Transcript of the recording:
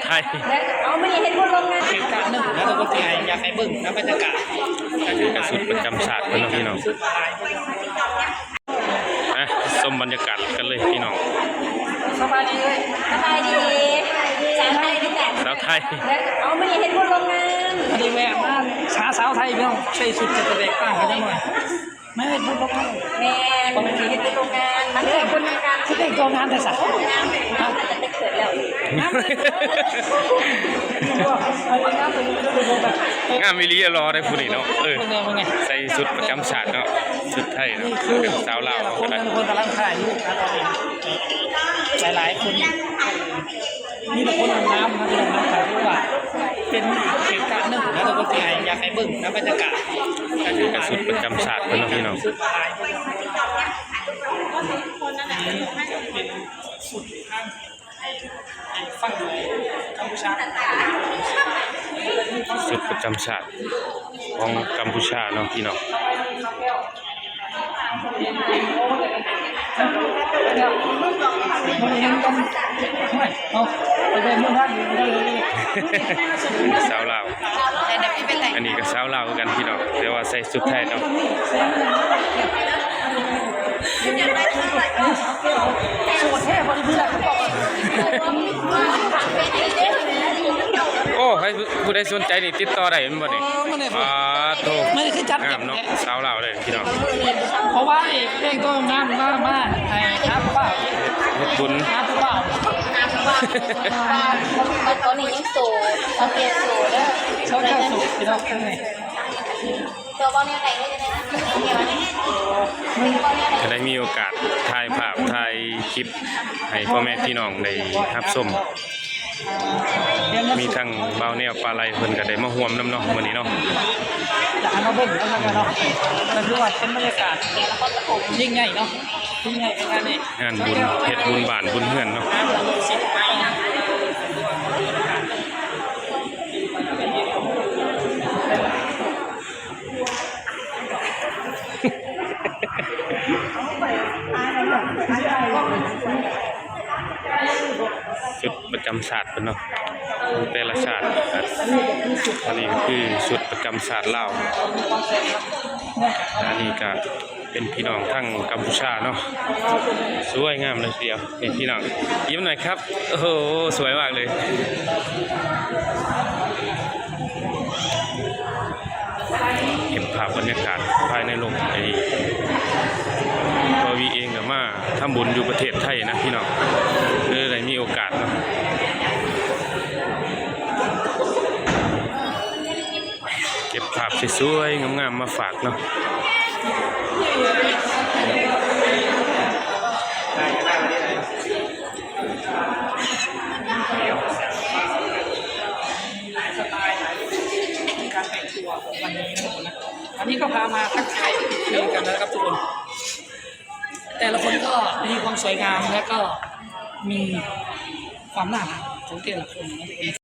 ໄທ ເອົາ ມື້ນີ້ເຮັດບຸນໂຮງງານ ເຂດການໜຶ່ງນະ ທຸກຄົນ ທີ່ໃຫ້ ຢາກໃຫ້ເບິ່ງນະ ບັນຍາກາດ ກະຄືການ ກະຊຸດປະຈຳຊາດເພິ່ນເນາະ ພີ່ນ້ອງ. ອ່ະ ຊົມບັນຍາກາດກັນເລີຍ ພີ່ນ້ອງ. ສະບາຍດີເອີຍ ສະບາຍດີ ສາວໄທເດີຈ້າ ສາວໄທ. ເອົາ ມື້ນີ້ເຮັດບຸນໂຮງງານ ອັນນີ້ແວະມາຫາສາວໄທ ພີ່ນ້ອງ ໃສ່ຊຸດກະຈະແຕກຕ່າງກັນຈັກໜ່ອຍ. ມາເຮັດບຸນໂຮງງານ ແມ່ນ ເຮັດບຸນໂຮງງານ ມາເຮັດບຸນນຳກັນ. ຄືແຕ່ງຕົວງາມແທ້ຊະ ງາມເລີຍ ຮະ ແຕ່ເກີດແລ້ວ ງາມເລີຍ. ງາມອີ່ຫຼີ ຫຼໍ່ເດ້ຜູ້ນີ້ເນາະ. ເອີ ເບິ່ງແດ່ ເບິ່ງແດ່ ໃສ່ຊຸດປະຈຳຊາດເນາະ ຊຸດໄທເນາະ. ນີ້ຄື ເປັນສາວລາວ ຄົນ ເຮົາກະໄດ້ ຄົນກຳລັງຖ່າຍຮູບນະ ຕອນນີ້ ຫຼາຍໆຄົນ ມີແຕ່ຄົນງາມໆນະ ພີ່ນ້ອງນະ. ກະຖືວ່າເປັນອີກເຫດການໜຶ່ງນະ ທຸກຄົນ ທີ່ໃຫ້ ຢາກໃຫ້ເບິ່ງນະ ບັນຍາກາດ ກະຄືການ ກະຊຸດປະຈຳຊາດເພິ່ນເນາະ ພີ່ນ້ອງ. ເປັນຊຸດທາງຝັ່ງກຳປູຊາ ຊຸດປະຈຳຊາດຂອງກຳປູຊາເນາະ ພີ່ນ້ອງ. ສາວລາວ ອັນນີ້ກະສາວລາວຄືກັນ ພີ່ນ້ອງ ແຕ່ວ່າໃສ່ຊຸດໄທເນາະ. ໂອ້ ໃຜ ຜູ້ໃດສົນໃຈນີ້ຕິດຕໍ່ໄດ້ແມ່ນບໍ່ນີ້? ອໍ ມາແລ້ວ ປາດໂທ້ ມື້ນີ້ຄືຈັດເຕັມເນາະ ງາມເນາະ ສາວລາວເດ້ພີ່ນ້ອງ. ເພາະວ່າເອກແຕ່ງຕົວງາມມາ ມາໃຫ້ຫາຜູ້ບ່າວ ເຮັດບຸນ ຫາຜູ້ບ່າວ ຕອນນີ້ຍັງໂສດ ເຂົາເປັນໂສດເດີ ເຂົາເຈົ້າໂສດພີ່ນ້ອງ. ຕົວເວົ້າແນວໃດເລີຍ ຈະໄດ້ ຈະໄດ້ມີໂອກາດຖ່າຍພາບ ຖ່າຍຄລິບ ໃຫ້ພໍ່ແມ່ພີ່ນ້ອງໄດ້ຮັບຊົມ. ມີທັງບ່າວແນວປາໄລ ເພິ່ນກະໄດ້ມາຮ່ວມນຳເນາະ ມື້ນີ້ເນາະ. ຢາກໃຫ້ມາເບິ່ງນຳກັນເນາະ ກະຖືວ່າເປັນບັນຍາກາດທີ່ຍິ່ງໃຫຍ່ເນາະ ຍິ່ງໃຫຍ່ໃນງານນີ້ ງານບຸນ ເຮັດບຸນບ້ານບຸນເຮືອນເນາະ. ຊຸດປະຈຳຊາດເພິ່ນເນາະ ຂອງແຕ່ລະຊາດ. ອັນນີ້ກະຄືຊຸດປະຈຳຊາດລາວ ອັນນີ້ກະ ເປັນພີ່ນ້ອງທາງກຳປູຊາເນາະ. ສວຍງາມເລີຍທີດຽວ ນີ້ພີ່ນ້ອງ ຍິ້ມໜ້ອຍຄັບ. ໂອ້ໂຫ ສວຍມາກເລີຍ. ເກັບພາບບັນຍາກາດພາຍໃນລົມໄດ້ດີ. ບ່າວວີເອງກະມາທຳບຸນຢູ່ປະເທດໄທນະພີ່ນ້ອງ ເລີຍໄດ້ມີໂອກາດເນາະ. ເກັບພາບສວຍໆງາມໆມາຝາກເນາະ. ຫຼາຍສະໄຕລ໌ ຫຼາຍວິທີການແຕ່ງຕົວຂອງວັນນີ້ນະ ທຸກຄົນນະ. ວັນນີ້ກະພາມາທັກທາຍ ຄຸຍກັນນະຄັບທຸກຄົນ. ແຕ່ລະຄົນກະມີຄວາມສວຍງາມ ແລະກະມີຄວາມໜ້າຮັກຂອງແຕ່ລະຄົນນະທຸກຄົນ.